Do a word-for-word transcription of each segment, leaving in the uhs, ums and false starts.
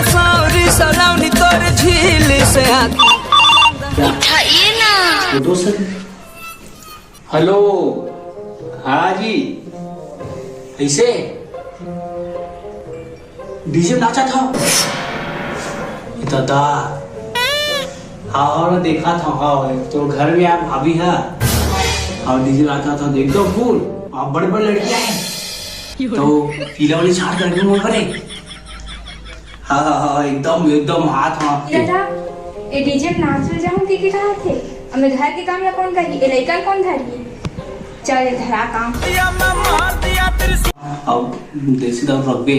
सौरी सलाउनी तोर झील से आके। उठाइए ना। वो दोस्त है। हेलो। हाँ जी। कैसे? डीजे नाचा था। ये दादा। हाँ, हाँ, मैं देखा था, हाँ, तो घर में आप भाभी है। और डीजे नाचा था, एकदम फुल। आप बड़े बड़े लड़कियां हैं। तो पीला वाली छाट कर दूं, वो करे। हाँ, हाँ, हाँ, एकदम, एकदम हाथ, हाँ। दादा, ए डीजे में नाच में जाऊं, टिकट हाथ है। अब मैं घर के काम ला कौन करी? ए लइका कौन धरी? चल, ए धरा काम। अब देसी दारू रखबे।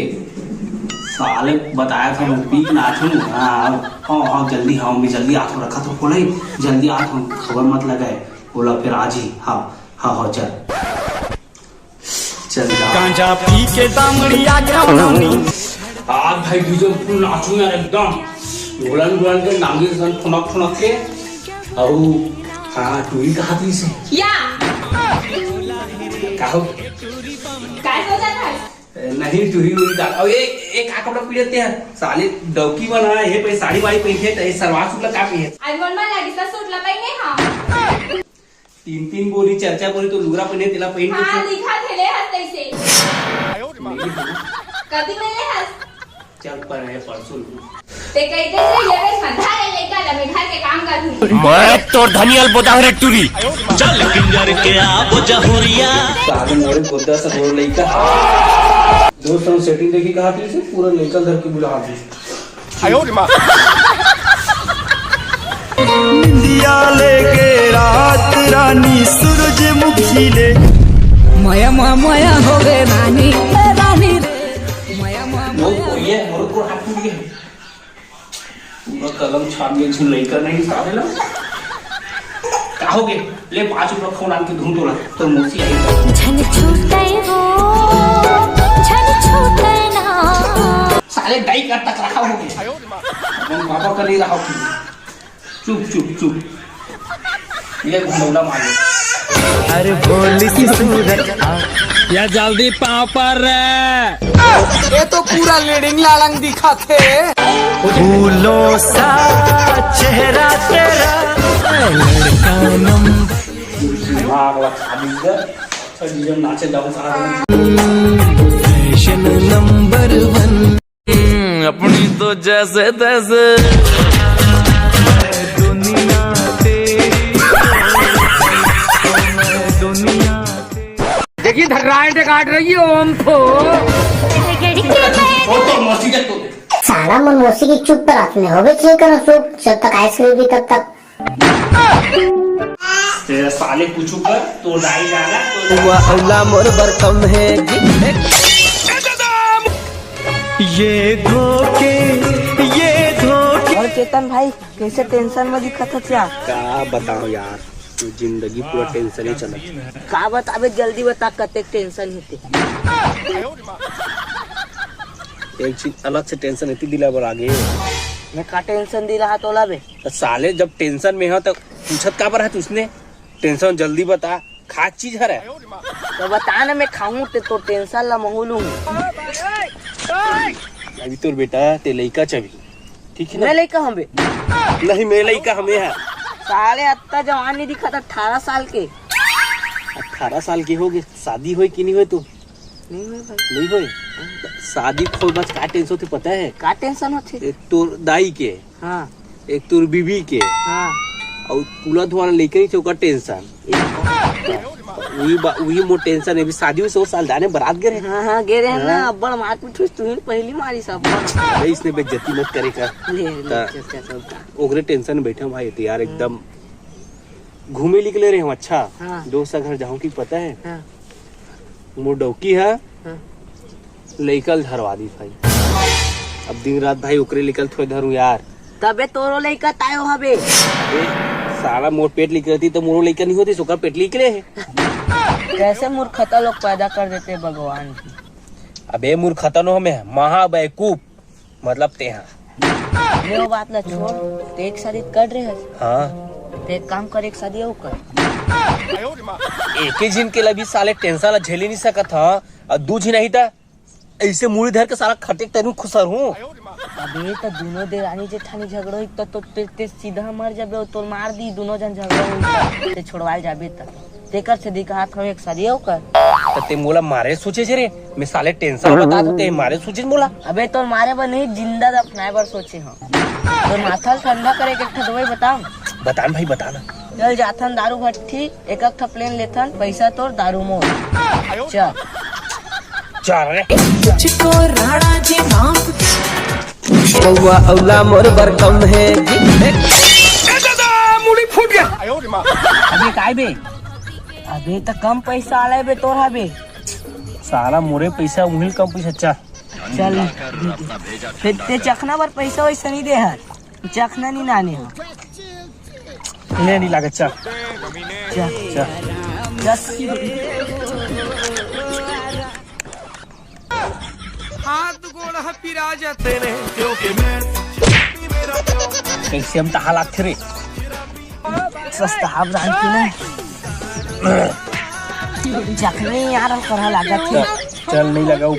साले बताया था मैं पी के नाचूं। हाँ, हाँ, हाँ, जल्दी, हाँ, मैं जल्दी आत हूँ, रखा तो खोले, जल्दी आत हूँ, खबर मत लगाए। बोला फिर आज ही, हाँ, हाँ, हाँ, चल। चल जा। गांजा पी के दामड़िया के उड़ानी। आज भाई डीजे में फुल नाचू यार एकदम। ढोलन ढोलन के नांगी सन ठुनक ठुनक के। अउ हाँ, टूरी कहा थी इसे? या। का हो? काय सोचत हस? ए, नहीं, टूरी उरी का। अब एक, एक आ कपड़ा पी लेते हैं। साले डौकी बना है, ये पे साड़ी वाड़ी पहन के, तो ये सलवार सूट लगा पी है। आज मन मा लागिस त सूट ला पहने हाँ। तीन तीन बोरी, चार चार बोरी तो लुगरा पहिने, तेला पहिन के हाँ, चल। लिखा थे, ले हस तैसे। नहीं। कभी नहीं ले हस। चल, पर है परसों। ते कह दे रे, ये बे संधा रे, लेकर जा, मैं घर के काम कर दूँ। मैं तो धनियल बोदा रे टूरी। चल पिंजर के आबो जहुरिया। साले मोरे गोदा से बोल लइका। दोस्त हम सेटिंग देखी कहा थी इसे, पूरा लइका घर के बुला दी। निंदिया लेके रात रानी सूरजमुखी ले। मया मया मया हो गए रानी, ए रानी रे। मया मया वो, मया। वो ये, वो को हाथ टूट गया। पूरा कलम छाप गया, झिन लइका नहीं सारे ला। का हो गए? ले पाँच रुपया फोन आन के धुन तोला, तो मौसी आई। झन छूटे वो, झन छूटे ना। साले दाई का तक रहा हो गया। हम बाबा का नहीं रहा हो। चुप, चुप, चुप। ये घुंडौला मार ले। अरे भोली सी सूरत आ। या जल्दी पाँव पर रे। ये तो पूरा लीडिंग लालंग दिखा थे। फूलों सा चेहरा तेरा, लड़का नंबर। दिमाग ला खा दीजिए। अच्छा, डीजे में नाचे जाऊँ सारा दिन। फैशन नंबर वन। हम्म, अपनी तो जैसे तैसे। दुनिया तेरी, दुनिया तेरी। देखिए, धर्राएं काट रही है ओम को। वो तो मौसी का तो। साला मन मौसी की चुप पर आते होवे चाहिए करो चुप, जब तक आइसक्रीम भी तब तक। तेरा साले कुछ कर, तो दाई जाना, तो हुआ औला मोर बर कम है। ये धोखे, ये धोखे। और चेतन भाई, कैसे टेंशन में दिखत हस यार? का बताओ यार, जिंदगी पूरा टेंशन ही चलत है। का बताबे, जल्दी बता, कतेक टेंशन हेते? एक चीज अलग से टेंशन हेती दिला बर आगे। मैं का टेंशन दिला हा तोला बे? त साले जब टेंशन में हो त पूछत काबर है तू उसने? टेंशन जल्दी बता, खा चीज हरे। तो बता ना, मैं खाऊं ते तो टेंशन ला महूलूं। अभी तोर बेटा ते लइका चबी, ठीक है ना? मैं लइका हूं बे। नहीं, मैं लइका हमें है। साले अत्ता जवान नहीं दिखा था, अठारह साल के। अठारह साल के हो गए, शादी होए कि नहीं होए तू? नहीं होए भाई। नहीं होए? शादी खोल बस का टेंशन होते पता है? का टेंशन होते? एक तोर दाई के, हाँ। एक तोर बीबी के, हाँ। और कुला धुआना लेकर ही ओकर टेंशन। वही बा-, वही मोर टेंशन है। अभी शादी हुई सौ साल जाने बारात गे रहे। हाँ, हाँ, गे रहे ना, हाँ। अब्बड़ मारपीट हुई, तू ही पहली मारी सब। अरे इसने बेइज्जती मत करे कर। ले, ले, ता-, चल, चल, चल, चल। ओकरे टेंशन में बैठे भाई, तो यार एकदम घूमे निकले रहे हम। अच्छा, हाँ। दोस्त का घर जाऊँ की पता है? हाँ। मोर डौकी है, हाँ। लइका ल धरवा दी भाई। अब दिन रात भाई ओकरे लइका ल थोड़े धरूं यार। तबे तोरो लइका तायो हबे। ए, साला मोर पेट निकलती तो मोरो लइका नहीं होती, सोकर पेट निकले है। कैसे मूर्खता लोग पैदा कर देते भगवान। अबे मूर्खता नो हमें, महा बेवकूफ। मतलब तेहा। ले वो बात ला छोड़, ते एक शादी कर रहे हस। हाँ। ते एक काम कर, एक शादी अउ कर। एक ही झिन के लबी साले टेंशन ला झेली नहीं सकत हा, और दू झिन नहीं था, ऐसे मुड़ी धर के साला खटे तनु खुसर हूँ। अबे, त दुनो देरानी जेठानी झगड़ो, एक त तो ते, ते सीधा मर जाबे, अउ तोर मार दी, दुनो झन झगड़ो हो जाए, ते छोड़वाल जाबे त। तेकर से दिखात हूँ एक सरियो कर। त ते मोला मारे सोचे छे रे, मैं साले टेंशन बता तो ते मारे सोचे मोला। अबे, तोर मारे बर नहीं, जिंदा दफनाए बर सोचे हूँ। तोर माथा ल ठंडा करे के एक ठो दवाई बताऊं? बता न भाई, बता ना। चल जाथन दारू भट्ठी, एक एक ठो प्लेन लेथन, पैसा तोर दारू मोर। चल। चल रे। मुझको राणा जी माफ। पौवा अउला मोर बर कम हे। ए दादा, मुड़ी फूट गया। अबे काय बे? अबे त कम पैसा वाला हे बे तोर हा बे। साला मोरे पैसा उहिल कम पैसा, चल। चल। फेर ते चखना बर पैसा वैसा नहीं दे हर। चखना नहीं लाने हो। ले नहीं लागे, चल। चल। चल। चल। हाथ गोड़ ह पिरा जाथे ने, क्योंकि मैं कैसे हम तहा लागथे रे। सस्ता हाफ रांध के ना। जखनी यार हम करहा लागत हे। चल, चल, नहीं लगाऊ।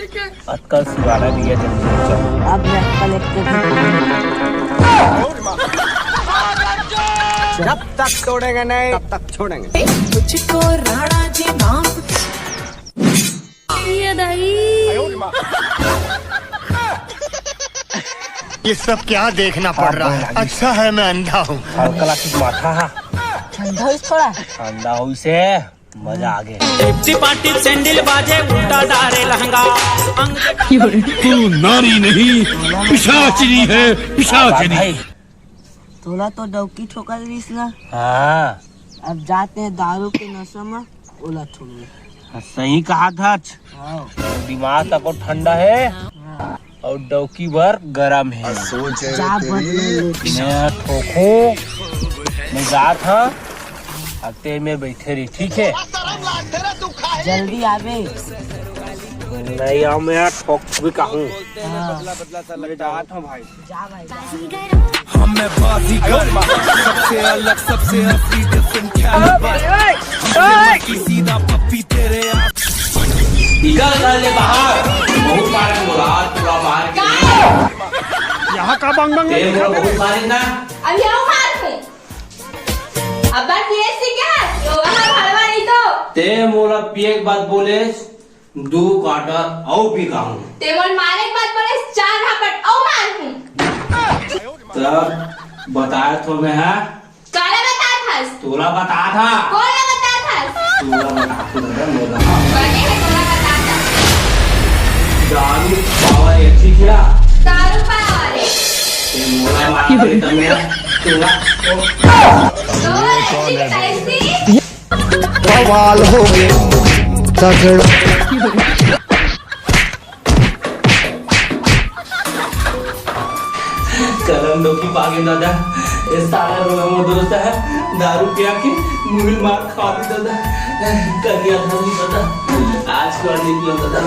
अक्कल सिवाना नहीं है, जल्दी चल। अब मैं अक्कल एक को जब तक तोड़ेंगे नहीं, तब तक छोड़ेंगे। मुझको राणा जी माफ। ये दाई। ये सब क्या देखना पड़ रहा है? अच्छा है मैं अंधा हूँ। हल्का लाखी माथा हा। ठंडा होइस थोड़ा। ठंडा होइस हे, मजा आ गया। टिप टिप टिप सैंडल बाजे, उल्टा डारे लहंगा। अंग तू नारी नहीं, पिशाचिनी है, पिशाचिनी। भाई। तोला तो डौकी ठोकल रहिस ना। हाँ। अब जाते हैं दारू के नशा में, ओला ठोक ले। सही कहा था। हाँ। दिमाग तको ठंडा है। हाँ। अउ डौकी बर गरम हे। जा बदला ले। मैं ठोकूं, मैं जात हंव, अब ते में बैठे रही, ठीक है? जल्दी आबे। नहीं आऊं, मैं ठोक भी कहूं। हाँ। मैं जात हंव भाई। जा भाई, जा। हमें बाजीगर, सबसे अलग, सबसे असली, डिफरेंट कैलिबर। हमसे मस्ती सीधा पप्पी तेरे आप। निकल साले बाहर, बहुत मार के बोला, आज पूरा मार के। यहाँ का बंग बंग तेरे मोला बहुत मारे ना। अब यहाँ मार हूँ। अब बात ये सी क्या? यो वहाँ भरवा नहीं तो। ते मोला पिए के बाद बोले, दू quarter अउ पी कहूं। ते मोर मारे के बाद बोले, चार झापट अउ मार हूं। तब बताए थो मैं, हा? काला बता था? तोला बता था। कोला बता था? तोला बता था, मोला। बने है तोला बता था। दारू पावर अच्छी क्या? दारू पावर है। ते मोला मार दे तब मैं तोला। तो ऐसी कैसी? बवाल हो गया, तगड़ा। करम डोकी पागे दादा, ए साला रोना मोर दोस्त है, दारू पिया के मुहिल मार खा दे दादा, करिया धनी दादा, आज को नहीं पियो दादा।